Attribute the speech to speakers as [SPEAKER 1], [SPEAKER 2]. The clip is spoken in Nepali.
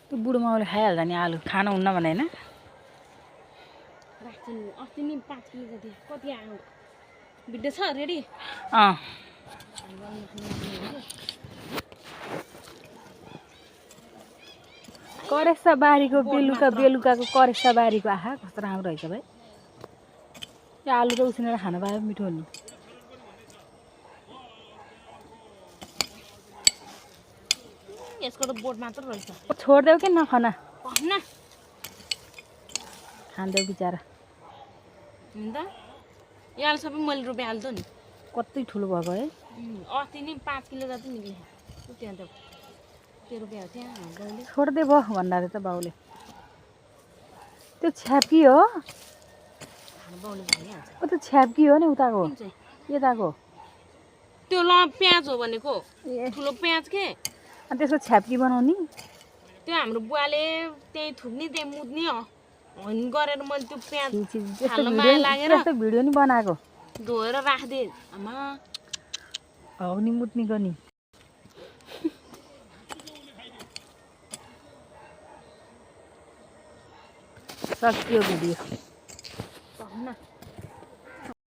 [SPEAKER 1] त्यो बुढो माउले खाइहाल्छ नि आलु खानु हुन्न भने हैन
[SPEAKER 2] राख्छु नि अस्ति नि 5 किलो जति कति आयो भिडियो छ रेडी
[SPEAKER 1] करेसा बारीको बेलुकाको करेसा बारीको आहा कस्तो राम्रो रहेछ भाइ यो आलु त उसिनेर खान पाए मिठो हुने
[SPEAKER 2] यसको त बोट मात्र रहेछ
[SPEAKER 1] छोड्देऊ कि नखाना
[SPEAKER 2] भन्न
[SPEAKER 1] खान्देऊ बिचारा
[SPEAKER 2] हुन्छ यो आलु सबै मैले रोपिहाल्छु नि
[SPEAKER 1] कति ठुलो भएको है
[SPEAKER 2] अस्ति नि 5 किलो जति निक्ले त्यहाँ त त्यो रोपिहाल्छ त्यहाँ बाउले
[SPEAKER 1] छोड्दे भयो भन्दा त बाउले त्यो छ्याप्की हो
[SPEAKER 2] बाउले भनिहाल्छ
[SPEAKER 1] ओ त्यो छ्याप्की हो नि उताको यताको
[SPEAKER 2] त्यो ल प्याज हो भनेको ठुलो प्याज के
[SPEAKER 1] अनि त्यसको छ्याप्की बनाउने
[SPEAKER 2] त्यो हाम्रो बुवाले त्यही थुक्ने त्यही मुद्ने हो हन गरेर मैले त्यो प्याज हाल्न माया लागेर
[SPEAKER 1] त्यस्तो भिडियो नि बनाएको
[SPEAKER 2] धोएर राख्दे आमा
[SPEAKER 1] हौ नि मुट्नी गर्ने सकियो भिडियो